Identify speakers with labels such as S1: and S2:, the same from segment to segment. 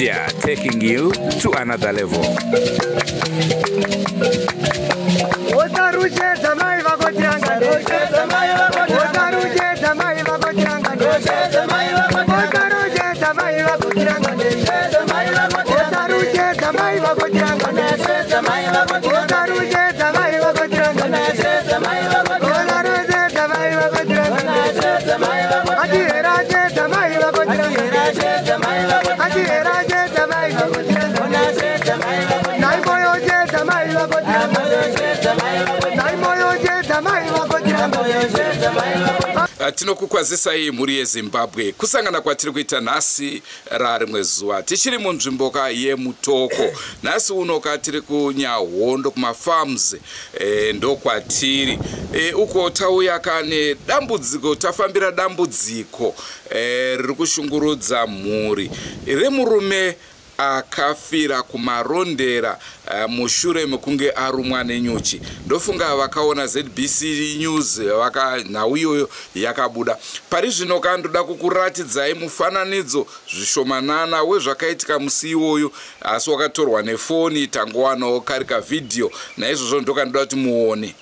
S1: Media, taking you to another level. Tinokukwazisai mhuri yeZimbabwe kusangana kwatiri kuita nhasi rarimwe zuva tichiri munzvimbo ka yeMutoko. Nhasi uno ka tiri kuNyahondo kumafarms ndokwatiri uko tauya kane dambudziko, tafambira dambudziko riri kushungurudza mhuri remurume akafira kuMarondera mushure mekunge arumwa nenyuchi. Ndofunga vakaona ZBC News nhau iyoyo yakabuda. Pari zvino kandoda kukuratidzai mufananidzo zvishomanana wezvakaitika musi iwoyo, asi wakatorwa nefoni, tangowanawo kari kavhidhiyo. Naizvozvo ndokandoda kuti muone.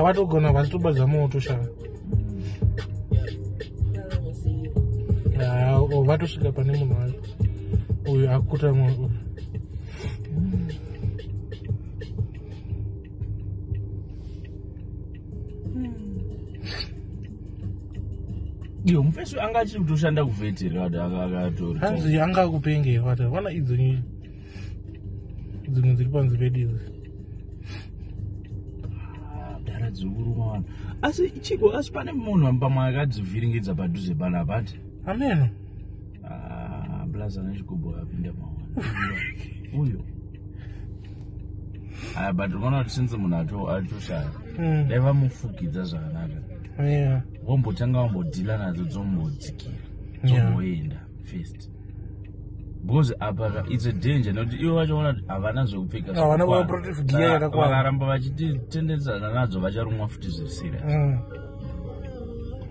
S2: Vatogona vachitobadza moto sha. Vatosvika pane munhu wacho uyu akuta munhu.
S3: Iyo mufesi anga achiri kutoshanda kuvhetera akatori.
S2: Hanzi anga akupenge vata vana idzo nyinyi. Dzimwe dziri panze pedu idzi.
S3: Dhara dziri kuruma vanhu. Asi chiko asi pane munhu pamwe akadzivhiringidza padhuze panapa ati.
S2: Ameno.
S3: Blaza nechigubhu akapinda mawana. Uyo. Aya but unoona kuti since munhu atoshaya. Dai vamufukidza zvakanaka.
S2: Yeah.
S3: Vombotanga vambodhila nadzo dzombodzikira. Dzomboenda first. Because apa it's a danger nekuti ivo vachaona kuti havana zvekupfeka,
S2: havana protective gear yakakwana,
S3: vakaramba vachitendedzana nadzo vacharumwa futi zviri serious.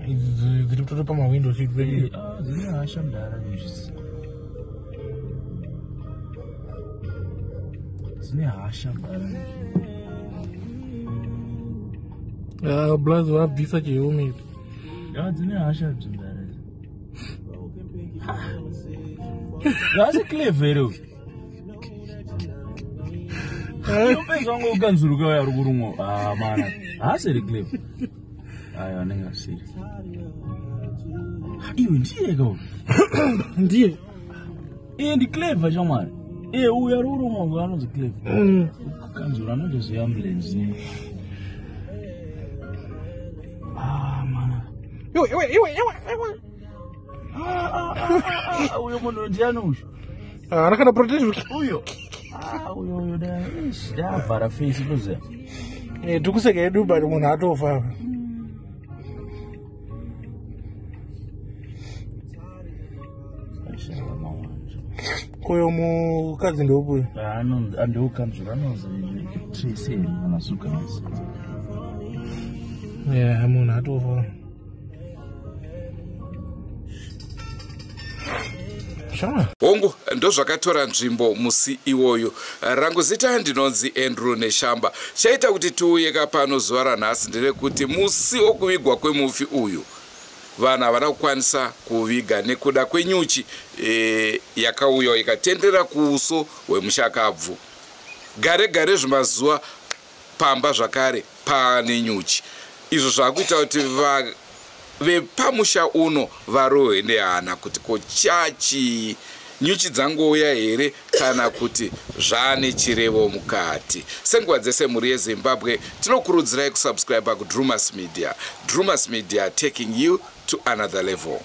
S2: Idzi dziri kutoto pamahwindo seat
S3: dzine hasha mudhara nezvisi dzine hasha mudhara.
S2: Blazi vabvisa chihelmet.
S3: Dzine hasha mudhara. Asi clever uyu. Upedza wangu ukanzuruka uya ari kurumwa. Ah mana. Haasiri clever. Ayo anenge asiri. Iwe ndiye ka uyu.
S2: Ndiye.
S3: Iye ndi clever chamwari. Iye uyu ari kurumwa uyu anonzi clever. Kanzura anotoziva ambulance. Ah mana.
S2: Iwe iwe iwe iwe.
S3: Uyo munhu ndiani uyu?
S2: Haana protection
S3: uyo. Uyo uyo davhara face inoziva.
S2: Tikuseka yedu but munhu atofa. Koyo mukadzi ndeupi?
S3: Ndeukanzura anonzi Tracy here kana Sukanasi.
S2: Yeah, munhu atofa.
S1: Hongu, ndozvakatora nzvimbo musi iwoyo. Rangu zita ndinonzi Andrew Neshamba. Chaita kuti tiuye kapano zuva ranhasi nderekuti musi wokuvigwa kwemufi uyu vanhu havana kukwanisa kuviga nekuda kwenyuchi yakauya ikatendera kuuso hwemushakabvu. Gare gare zvimazuva pamba zvakare pane nyuchi. Izvo zvakuita kuti vepamusha uno varohwe nehana kuti ko chachi nyuchi dzangouya here kana kuti zvane chirevo mukati. Senguva dzese mhuri yeZimbabwe tinokurudzirai kusubscribe kuDrumas Media. Drumas Media, taking you to another level.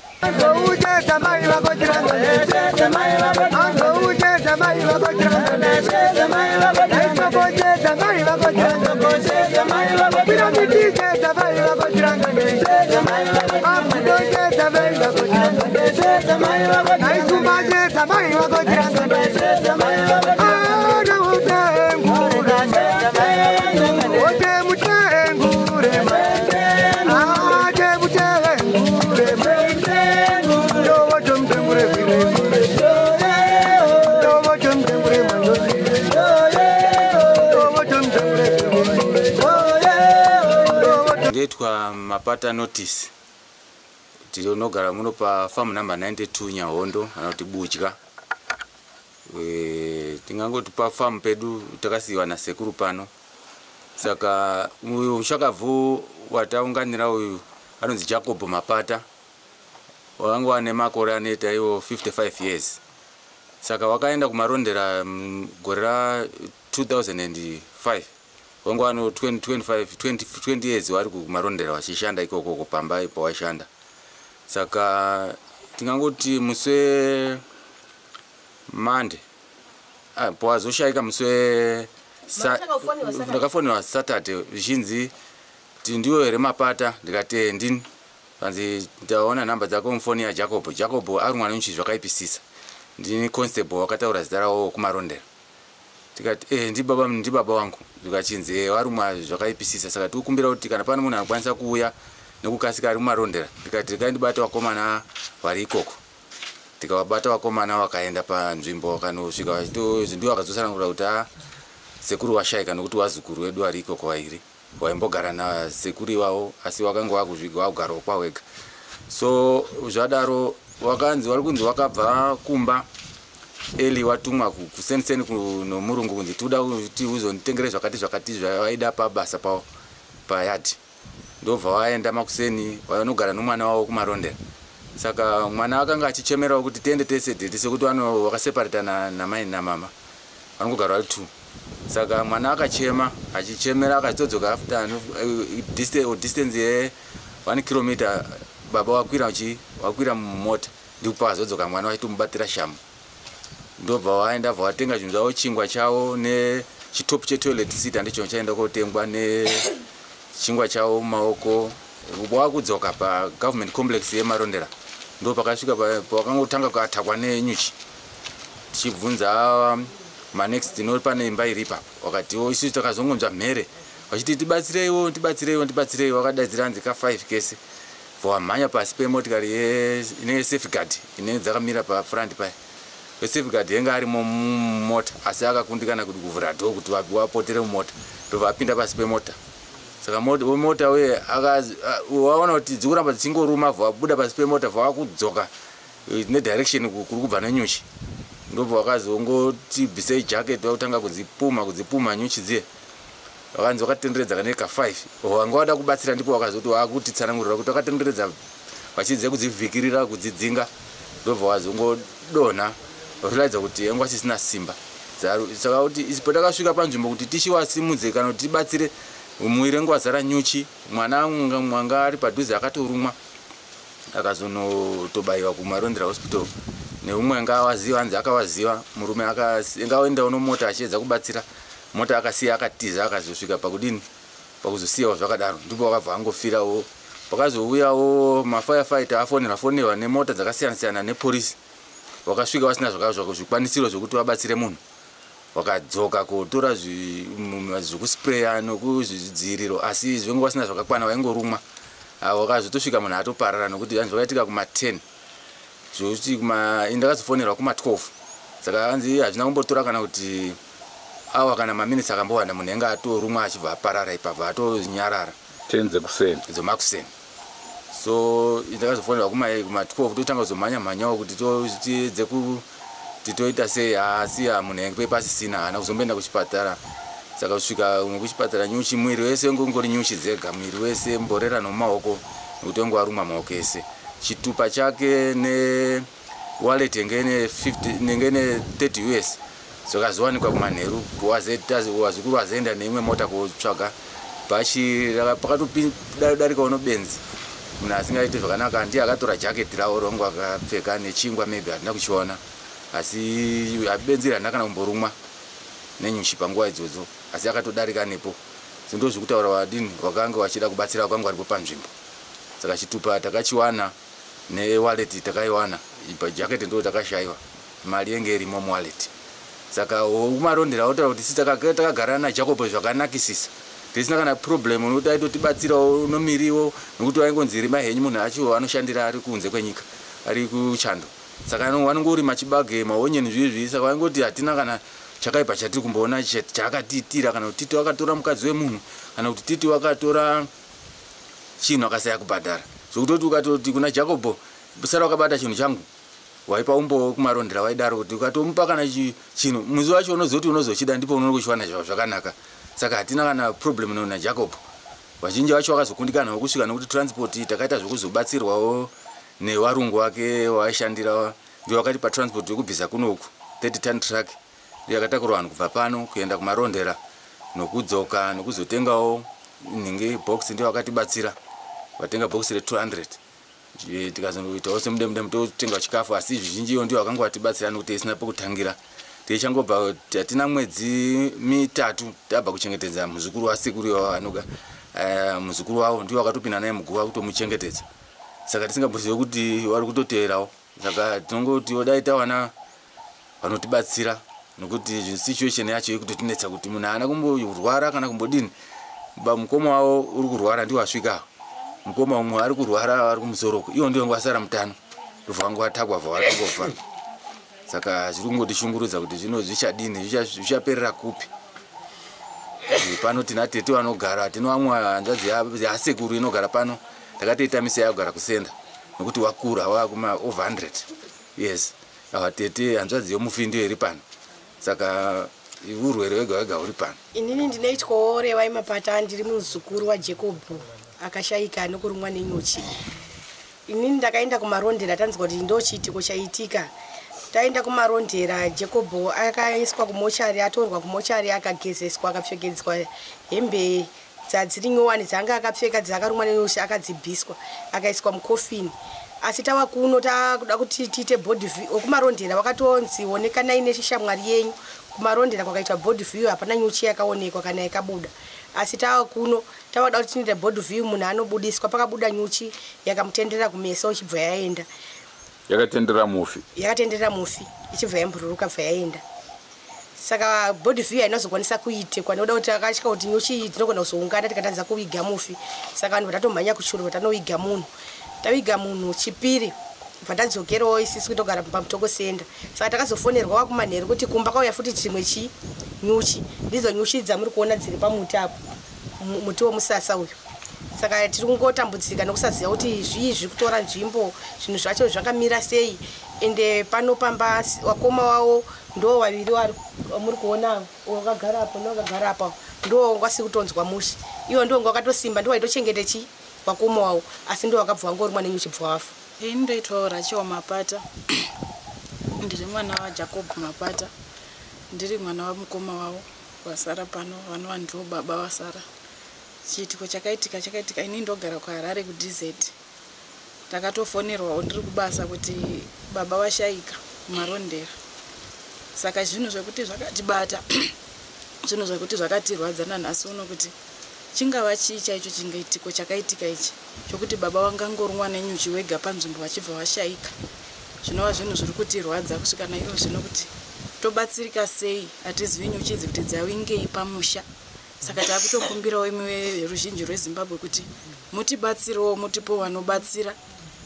S4: Bye. Ndetwa Mapata Notice. Tinogara muno pa farm number 92 Nyahondo kana kuti Budya. Tingangoti pa farm pedu takasiyiwa nasekuru pano. Saka uyu mushakabvu wataunganira uyu anonzi Jacob Mapata. Wanga ane makore anoita iwo 55 years. Saka wakaenda kumarondera gore ra 2005. Wanga ano 20 20 years wari kumarondera wachishanda ikoko kupamba ipo waishanda. Saka tingangoti musi Monday powazoshaika musi ndakafonera Saturday zvichinzi ndiwe here Mapata, ndikati ndini. Kanzi ndaona namba dzako mufoni yaJacob. Jacob ari mwana wenyuchi zvakaipisisa. Ndini constable wakataura zita ravo kumarondera. Tikati ndibaba wangu. Zvikachinzi warumwa zvakaipisisa. Saka tikukumbira kuti kana pane munhu anokwanisa kuuya nekukasika ari mumarondera. Ndikati regai ndibate vakomana vari ikoko. Tikavabata vakomana vakaenda panzvimbo vakanosvika ndivo vakazotsanangura kuti sekuru washaika nokuti wazukuru wedu vari ikoko vairi waimbogara nasekuru ivavo asi wakanga wakugarawo kwawega. So zvadaro wakanzi vari kunzi wakabva kumba eli watumwa kuseniseni nomurungu kunzi tinoda kuti uzonditengere zvakati zvakati zvavaida pabasa pavo payadhi. Ndobva waenda makuseni vanogara nomwana wavo kumarondera. Saka mwana akanga achichemerawo kuti tiende tese dhedhi sekuti vakaseparata namai namama vanongogara vari 2. Saka mwana akachema achichemera akachitodzoka after distance ye 1 kilometer baba wakwira mumota ndipo azodzoka mwana wachitomubatira shamu. Ndobva waenda vatenga zvinhu zvavo chingwa chavo nechitopu chetoilet seat handicho chaenda kotengwa nechingwa chavo mumaoko. Wakudzoka pagovernment complex yemarondera ndo pakasvika pakangotanga kuatakwa nenyuchi. Tichibvunza manext no pane imba iri ipapo wakatiwo isusu takazongonzwa mhere vachiti tibatsireiwo tibatsireiwo tibatsireiwo. Wakadaidzira hanzi ka5 kese vamhanya pasi pemotikari ine safeguard ine dzakamira pafront paya. Safeguard yanga arimo mumota asi akakundikana kuti kuvhura dhoo kuti vapotere mumota ndobva apinda pasi pemota. Saka mota uye waona kuti dzikuramba dzichingoruma vabuda pasi pemota vakudzoka nedirection kuri kubva nenyuchi. Ndobva vakazongoti bvisei jacket vakutanga kudzipuma nyuchi dziye. Vakanzi vakatenderedza kane ka5 wanga wada kubatsira ndipo vakazoti vakutitsanangurira kuti vakatenderedza vachiedza kudzivhikirira kudzidzinga. Ndobva vazongodonha vachiratidza kuti yanga vasisina simba. Saka kuti patakasvika panzvimbo kuti tichivasimudze kana kuti tibatsire muviri wangu wazara nyuchi. Mwana mwanga ari padhuze akatorumwa akazonotobayiwa kumarondera hospital neumwe anga awaziva hanzi akawaziva murume anga aendawo nomota achiedza kubatsira mota akasiya akatiza akazosvika pakudini pakuzosiyawo zvakadaro ndipo wakabva angofirawo. Pakazouyawo mafirefighter afonerwa nemota dzakasiyana siyana nepolisi vakasvika vasina zvikwanisiro zvokuti vabatsire munhu. Vakadzoka kotora zvekuspreya nokuzvidziviriro asi zvinge vasina zvakakwana vaingorumwa. Vakazotosvika munhu atoparara nokuti hanzi zvakaitika kuma10 zvokuti ndakazofonerwa kuma12. Saka hanzi hazvina kumbotora kana kuti awa kana maminitsi akambowanda munhu anga atorumwa achibva aparara ipabva atonyarara.
S1: 10 dzekuseni
S4: dzomakuseni. So ndakazofonerwa kuma12 totanga kuzomhanya mhanyawo kuti tiedze titoita sei asi munhu yange pasisina haana kuzomboenda kuchipatara. Saka kusvika kuchipatara nyuchi mwiri wese ngongori nyuchi dzega mwiri wese mborera nomumaoko nekuti wange warumwa maoko ese. Chitupa chake newallet yenge ine 30 US zvakazowanikwa kumanheru. Wazukuru wazoenda neimwe mota kotsvaga bhachi pakatodarikawo nobenzi munhu asingaiti zvakanaka ndiye akatora jaketi ravo rongo akapfeka nechingwa maybe hatina kuchiona asi benzi harina kana kumborumwa nenyuchi panguva idzodzo asi akatodarika nepo. Ndo zvekutaura vadini vakanga vachida kubatsira vakanga varipo panzvimbo. Saka chitupa takachiwana newallet takaiwana jaketi ndo takashayiwa. Mari yenge irimo muwallet. Saka kumarondera otaura kuti isi takagara naJacob zvakanakisisa, tisina kana problem, nokuti aitotibatsirawo nomiriwo, nokuti waingonzi rima henyu. Munhu acho anoshandira ari kunze kwenyika, ari kuchando, saka vanongorima chibage, maonyeni, zviizvi. Saka vaingoti hatina kana chakaipa chatiri kumboona chaakatiitira, kana kuti titi wakatora mukadzi wemunhu, kana kuti titi wakatora chinhu akasaya kubhadhara, zvokutoti ukatoti kuna Jacobho, "Sara wakabata chinhu changu," waipa umbowo kumarondera. Waidaro kuti ukatomupa kana chinhu, musi wacho unozoti unozochida, ndipo unokuchiwana zvakanaka. Saka hatina kana problem naJacob. Vazhinji vacho vakazokundikana kusvika nokuti transport takaita zvokuzobatsirwawo nevarungu vake waishandira, ndio vakatipa transport yekubvisa kunoku, 30 ton truck yakatakura vanhu kubva pano kuenda kumarondera nokudzoka, nokuzotengawo nhingi box. Ndio vakatibatsira, vatenga box re200, tikazoitawo semudemudemu totenga chikafu. Asi zvizhinji iyo ndio vakanga vatibatsira, nokuti isina pekutangira. Tichangobva, hatina mwedzi 3 tabva kuchengetedza muzukuru wasekuru anoga muzukuru wavo, ndio vakatopinda naye muguva kutomuchengetedza. Saka tisingambozive kuti vari kutoteerawo. Saka tinongoti dai tawana vanotibatsira, nokuti situation yacho yekutotinetsa kuti munhu haana kumborwara kana kumbodini. Mukoma wavo uri kurwara, ndiwo asvika. Mukoma umwe ari kurwara, ari kumusoroko, iwo ndiwo vasara mutano, ndobva vangu vatakwa, bva vatongofa. Saka zviri kungotishungurudza kuti zvino zvichadini, zvichaperera kupi? Pano tina tete vanogara, tino vamwe hanzvadzi yasekuru inogara pano. Takatoita misi yayogara kusenda nokuti wakura, wakuma over 100 years. Ava tete hanzvadzi yomufi ndiyo iri pano. Saka urwere wega wega huri pano.
S5: Inini ndinoitwawo Revai Mapata, ndiri muzukuru waJacobhu akashayika nokurumwa nenyuchi. Inini ndakaenda kumarondera, tanzwa kuti ndo chiitiko chaitika. Taenda kumarondera, Jacobho akaiswa kumochari, atorwa kumochari, akagezeswa, akapfekedzwa hembe dzadziri nyowani dzanga akapfeka dzakarumwa nenyuchi, akadzibviswa, akaiswa mukofini. Asi tava kuno, takuda kuti tiite body view, kumarondera vakatonzi onekanai neshamwari yenyu. Kumarondera kwakaitwa body view, hapana nyuchi yakaonekwa kana yakabuda. Asi tava kuno, tavada kuti tinoita body view, munhu anobudiswa, pakabuda nyuchi yakamutenderera kumeso ichibva yaenda.
S1: Yakatendera mufi?
S5: Yakatenderera mufi, ichibva yambururuka, bva yaenda. Saka body view hainazokwanisa kuitekwa nekuda kuti akatya kuti nyuchi dzinogona kuzoungana tikatadza kuviga mufi. Saka vanhu vatatomhanya kuchuru, vatanoviga munhu. Taviga munhu chipiri, bva tadzokerawo isisi kutogara pamutoko senda. Saka takazofonerwa wakumanheru kuti kumba kwauya futi chimwe chi nyuchi. Ndidzo nyuchi dzamuri kuona dziri pamuti apo, muti womusasa uyu. Saka tiri kungotambudzika nokusaziva kuti zvii zviri kutora nzvimbo, zvinhu zvacho zvakamira sei. Ende pano pamba wakoma wavo ndo vaviri muri kuona, wakagara apo newakagara apa, ndo wasi kutonzwa mushe. Iwo ndo wakatosimba, ndo waitochengete chi wakoma wavo, asi ndo wakabva wangorumwa nenyuchi, bva wafa.
S6: Ini ndoitwawo Rachiwa Mapata, ndiri mwana waJacob Mapata, ndiri mwana wamukoma wavo vasara pano, vanova ndiwo baba vasara. Chiitiko chakaitika chakaitika, ini ndogara kuHarare kuDZ. Takatofonerwawo ndiri kubasa kuti baba vashayika kumarondera. Saka zvinhu zvekuti zvakatibata, zvinhu zvekuti zvakatirwadza nanhasi uno, kuti chingava chii chaicho chingaitiko chakaitika ichi chokuti baba vangangorumwa nenyuchi wega panzvimbo vachibva vashayika, zvinova zvinhu zviri kutirwadza kusvika nairo zvino, kuti tobatsirika sei. Hatizivi nyuchi idzi kuti dzawingei pamusha. Saka taakutokumbirawo imi ruzhinji rweZimbabwe kuti mutibatsirewo, mutipo vanobatsira,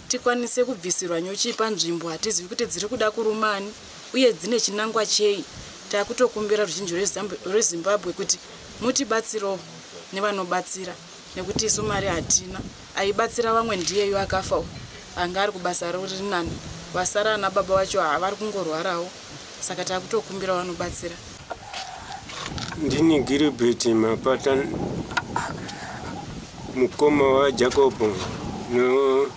S6: tikwanise kubvisirwa nyuchi panzvimbo. Hatizivi kuti dziri kuda kurumani uye dzine chinangwa chei. Taakutokumbira ruzhinji rweZimbabwe kuti mutibatsirewo nevanobatsira, nekuti isu mari hatina. Aibatsira vamwe ndiyeyo akafa, anga ari kubasa rinani. Vasara ana baba vacho havari kungorwarawo. Saka taakutokumbira vanobatsira.
S7: Ndini Gilbert Mapata, mukoma waJacobo. No,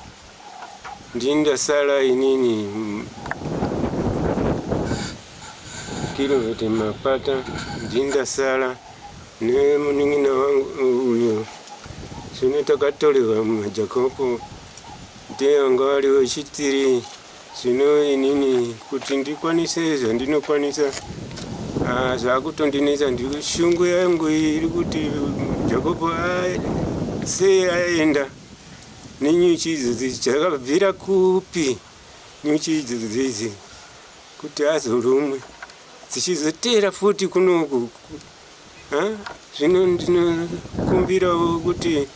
S7: ndini ndasara inini, Gilbert Mapata, ndini ndasara nemunin'ina wangu uyo. Zvino takatorerwa maJacobo, ndiye anga ari wechitiri. Zvino inini kuti ndikwanise zvandinokwanisa, zvakutondinetsa. Shungu yangu iri kuti Jacobo sei aenda nenyuchi idzodzi, dzakabvira kupi nyuchi idzodzi idzi? kuti azorumwe, dzichizoteera futi kunoku. Zvino ndinokumbirawo kuti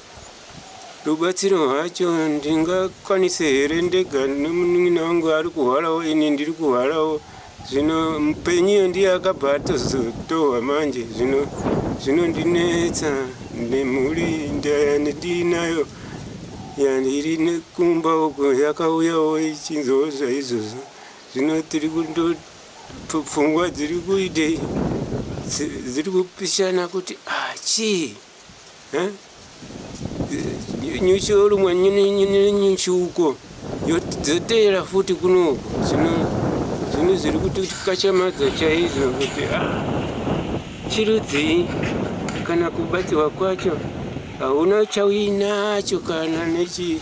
S7: rubatsiro rwacho ndingakwanise here ndega, nemunin'ina wangu ari kuhwarawo, ini ndiri kuhwarawo. Zvino mupenyiyo ndiye akabva atozotohwa manje. Zvino zvinondinetsa nemhuri ndinayo iri nekumba uko yakauyawo ichinzwawo zvaizvozvo. Zvino tiri kundopfungwa dziri kuitei, dziri kupishana kuti chii nyuchi yorumwa nyuchi uko dzoteera futi kunoku. Zvino zviri kutikachamadza chaizvo kuti chirudzii kana kubatsirwa kwacho hauna chauinacho kana nechi.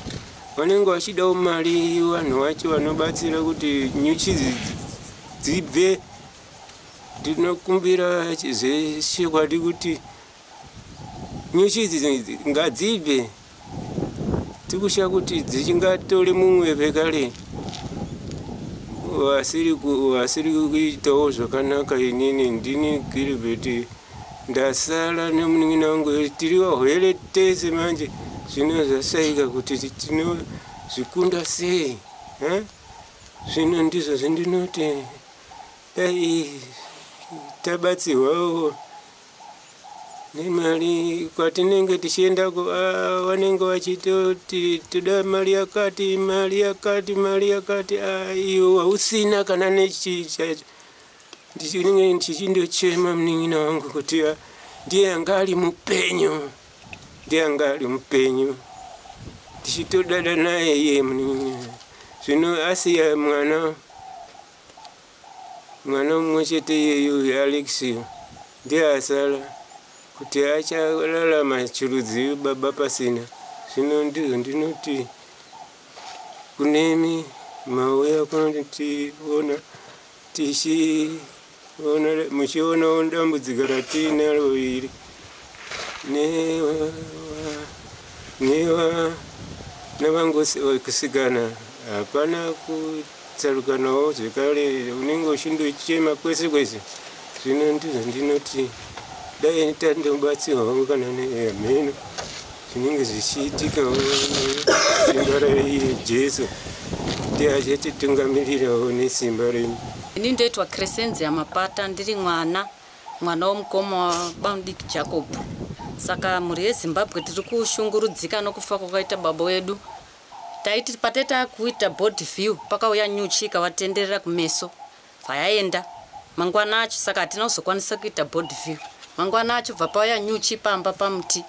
S7: Vanenge vachidawo mari vanhu vacho vanobatsira kuti nyuchi dzibve. Ndinokumbira zvechokwadi kuti nyuchi idzi ngadzibve, tikusha kuti dzichingatore mumwe vekare vasiri kuitawo zvakanaka. Inini ndini Gilbert, ndasara nemunin'ina wangu, tiri vahwere tese manje. Zvino zvasaika kuti tinozvikunda sei. Zvino ndizvo zvindinoti dai tabatsirwawo nemari kwatinenge tichiendako. Vanenge vachitoti toda mari yakati, mari yakati, mari yakati, iwo hausina kana nechii chacho. Ndichinenge ndichindochema munin'ina wangu kuti ndiye anga ari mupenyu, ndiye anga ari mupenyu, tichitodada naye iye munin'ina. Zvino asiya mwana mumwe chete iyeyu Alex, ndiye asara kuti achararama chirudzi baba pasina. Zvino ndizvo ndinoti kunemi mauya kunotiona tichiona muchionawo dambudziko ratiinaro iri nevangokusikana hapana kutsarukanawo zvekare, unenge uchindochema kwese kwese. Zvino ndizvo ndinoti dai tandobatsirwawo kana nemheno zvinenge zvichiitikawo nesimba raiye Jesu, ndiye achatitungamirirawo nesimba renyu.
S8: Ini ndoitwa Crescenzia Mapata, ndiri mwana womukoma wabamudiki Jacob. Saka mhuri yeZimbabwe tiri kushungurudzika nokufa kwakaita baba wedu. Taiti pataita kuita body view pakauya nyuchi ikavatenderera kumeso bvayaenda mangwana acho, saka hatina kuzokwanisa kuita body view. Mangwana acho bva pauya nyuchi pamba pamuti,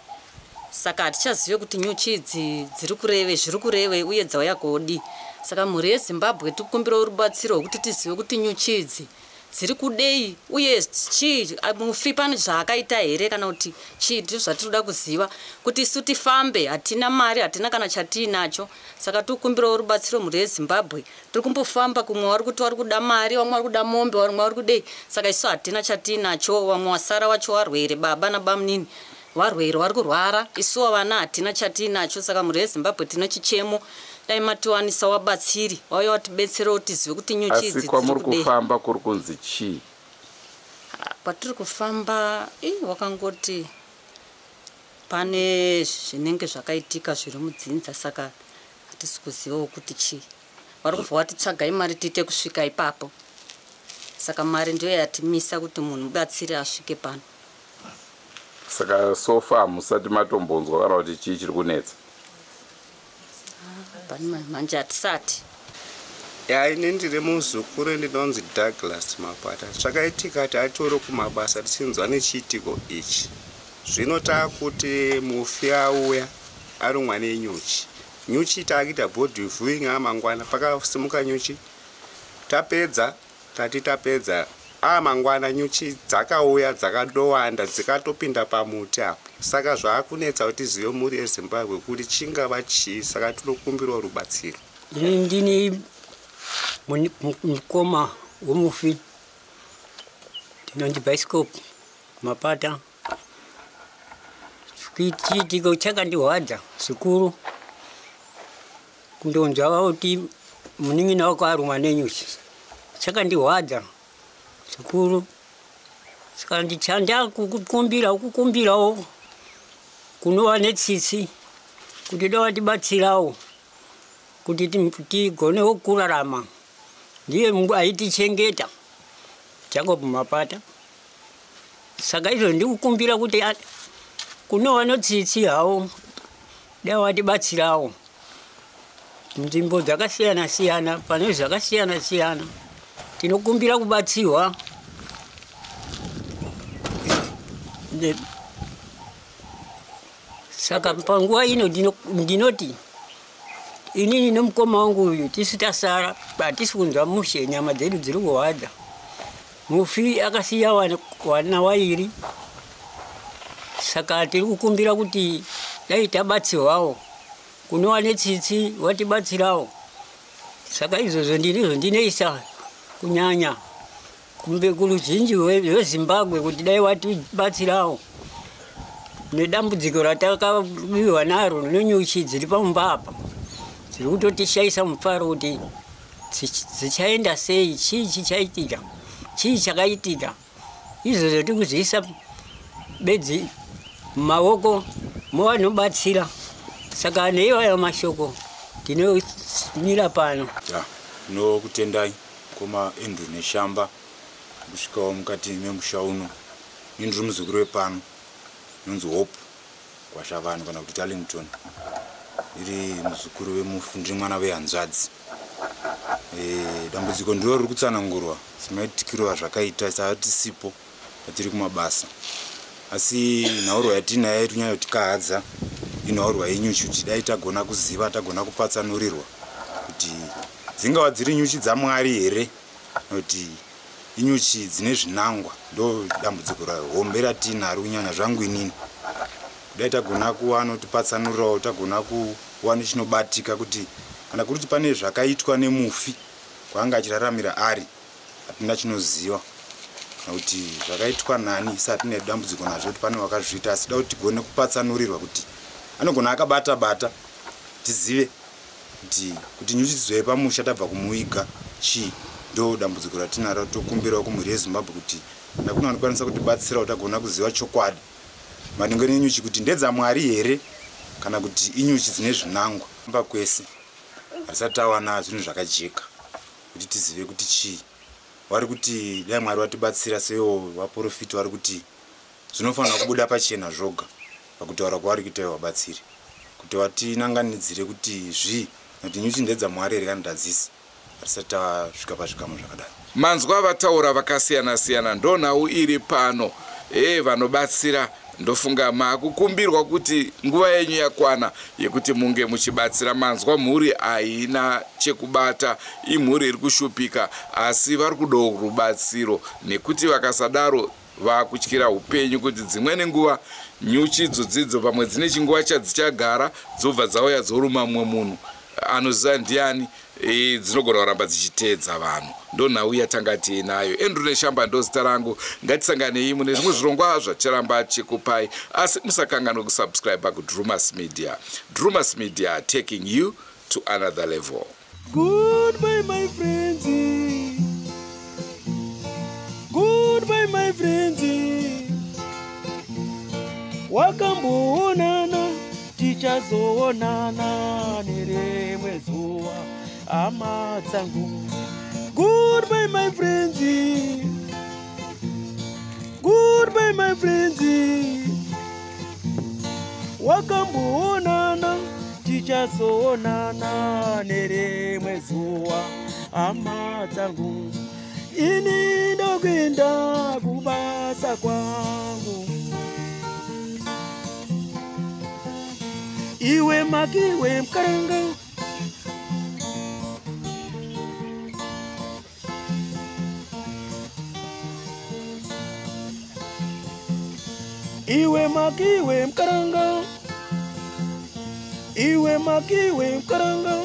S8: saka hatichazive kuti nyuchi idzi dziri kureve zviri kureve uye dzauya kodi. Saka mhuri yeZimbabwe tikukumbirawo rubatsiro rwekuti tizive kuti nyuchi idzi dziri kudei uye chii, mufi pane zvaakaita here kana kuti chii. Ndizvo zvatinoda kuziva kuti isu tifambe, hatina mari, hatina kana chatiinacho. Saka tikukumbirawo rubatsiro mhuri yeZimbabwe. Tiri kumbofamba kumwe vari kuti vari kuda mari, vamwe vari kuda mombe, vamwe vari kudei, saka isu hatina chatiinacho. Vamwe vasara vacho varwere, baba nabamunini varwere, vari kurwara, isuwo vana hatina chatiinacho. Saka mhuri yeZimbabwe tine chichemo, dai matiwanisa wabatsiri wauya watibetserawo tizive kuti nyuchi idzi
S1: Asi kwamuri kufamba kuri kunzi chii?
S8: Kwatiri kufamba wakangoti pane zvinenge zvakaitika zviri mudzinza, saka hatisi kuzivawo kuti chii. Vari kubva watitsvagai mari tiite kusvika ipapo, saka mari ndiyo yatimisa kuti munhu mubatsiri asvike pano.
S1: Saka sofa hamusati matombonzwa kana kuti chii chiri kunetsa?
S8: Manje hatisati.
S7: Ini ndiri muzukuru, ndinonzi Douglas Mapata. Zvakaitika tatori kumabasa tichinzwa nechiitiko ichi. Zvino taakuti mufi auya arumwa nenyuchi. Nyuchi taakuita body viewing amangwana, pakasimuka nyuchi. Tapedza, tati tapedza amangwana nyuchi dzakauya dzakadowanda dzikatopinda pamuti apo. Saka zvaakunetsa kuti tizive mhuri yeZimbabwe kuti chingava chii, saka tinokumbirawo rubatsiro.
S9: Ini ndini mukoma womufi, ndinonzi Bioscope Mapata. Chiitiko chakandihwadza zvikuru kundonzwa kuti munin'ina wako arumwa nenyuchi. Chakandihwadza zvikuru. Saka ndichanda kukumbira kukumbirawo kunova netsitsi kuti dai vatibatsirawo kuti tigonewo kurarama. Ndiye aitichengeta Jacob Mapata. Saka izvo ndikukumbira kuti kunova netsitsi hawo dai vatibatsirawo nzvimbo dzakasiyana siyana, pane zvakasiyana siyana tinokumbira kubatsirwa. Saka panguva ino ndinoti inini nomukoma wangu uyu tisu tasara, hatisi kunzwa mushe, nyama dzedu dziri kurwadza. Mufi akasiya vana vairi, saka tiri kukumbira kuti dai tabatsirwawo, kunova netsitsi vatibatsirawo. Saka izvozvo ndinizvo ndinoisa kunyanya kumbe kuruzhinji rweZimbabwe kuti dai vatibatsirawo nedambudziko ratakabiwa naro nenyuchi dziri pamumba apa dziri kutotishaisa mufaro kuti dzichaenda sei, chii chichaitika, chii chakaitika. Izvozvo tiri kuzviisa bedzi mumaoko muvanobatsira. Saka neiwayo mashoko tinomira pano.
S4: Ndinokutendai koma Andrew Neshamba kusvikawo mukati memusha uno. Ini ndiri muzukuru wepano inonzi Hope Gwashavanhu kana kuti Darlington. Ndiri muzukuru wemufu, ndiri mwana wehanzvadzi. Dambudziko ndiro riri kutsanangurwa semaitikiro azvakaita satisipo patiri kumabasa. Asi nhaurwa yatinayo iri kunyanya kutikahadza inhaurwa yenyuchi, kuti dai tagona kuziva, tagona kupatsanurirwa kuti dzingava dziri nyuchi dzaMwari here nokuti inyuchi dzine zvinangwa. Ndo dambudziko rahombe ratinaro kunyanya zvangu inini. Kudai tagona kuva notipatsanurirawo, tagona kuva nechinobatika kuti kana kuri kuti pane zvakaitwa nemufi kwaanga achiraramira ari, hatina chinoziva kana kuti zvakaitwa nani, satina dambudziko nazvo kuti pane wakazviita. Asi da kuti tigone kupatsanurirwa kuti anogona akabata bata, tizive kuti nyuchi dzizouye pamusha tabva kumuiga chii. Ndo dambudziko ratinaro, tokumbirawo kumhuri yeZimbabwe kuti kana kune vanokwanisa kutibatsirawo tagona kuziva chokwadi maringe nenyuchi kuti ndedzaMwari here kana kuti inyuchi dzine zvinangwa. Mba kwese hatisati tawana zvinhu zvakajeka kuti tizive kuti chii. Vari kuti dai Mwari vatibatsira seiwo vaprofiti vari kuti zvinofanira kubuda pachena zvoga pakutaura kwavari kuita vabatsiri, kuti vatinanganidzire kuti zvi nokuti nyuchi ndedzaMwari here kana tadzisi. Hatisati tasvika pazvikamu zvakadaro.
S1: Manzwa vataura vakasiyana siyana, ndonhau iri pano. Vanobatsira ndofunga makukumbirwa kuti nguva yenyu yakwana yekuti munge muchibatsira. Manzwa mhuri haina chekubata, imhuri iri kushupika, asi vari kudawo rubatsiro nekuti vakasadaro vakutyira upenyu kuti dzimweni nguva nyuchi idzodzidzo pamwe dzine chinguva chadzichagara dzobva dzauya dzoruma mumwe munhu anoziva ndiani, dzinogona kuramba dzichiteedza vanhu. Ndonhau yatanga tiinayo. Andrew Neshamba ndo zita rangu. Ngatisanganei mune zvimwe zvirongwa zvacharamba chikupai, asi musakanganwe kusubscribe kuDrumas Media. Drumas Media, taking you to another level.
S10: Goodbye my friends, goodbye my friends. Wakamboonana tichazoonana nerimwe zuva hama dzangu. Goodbye my friends, goodbye my friends. Wakamboonana tichazoonana nerimwe zuva hama dzangu. Ini ndokuenda kubasa kwangu. Iwe makiwe mkaranga, iwe makiwe mkaranga, iwe makiwe mkaranga.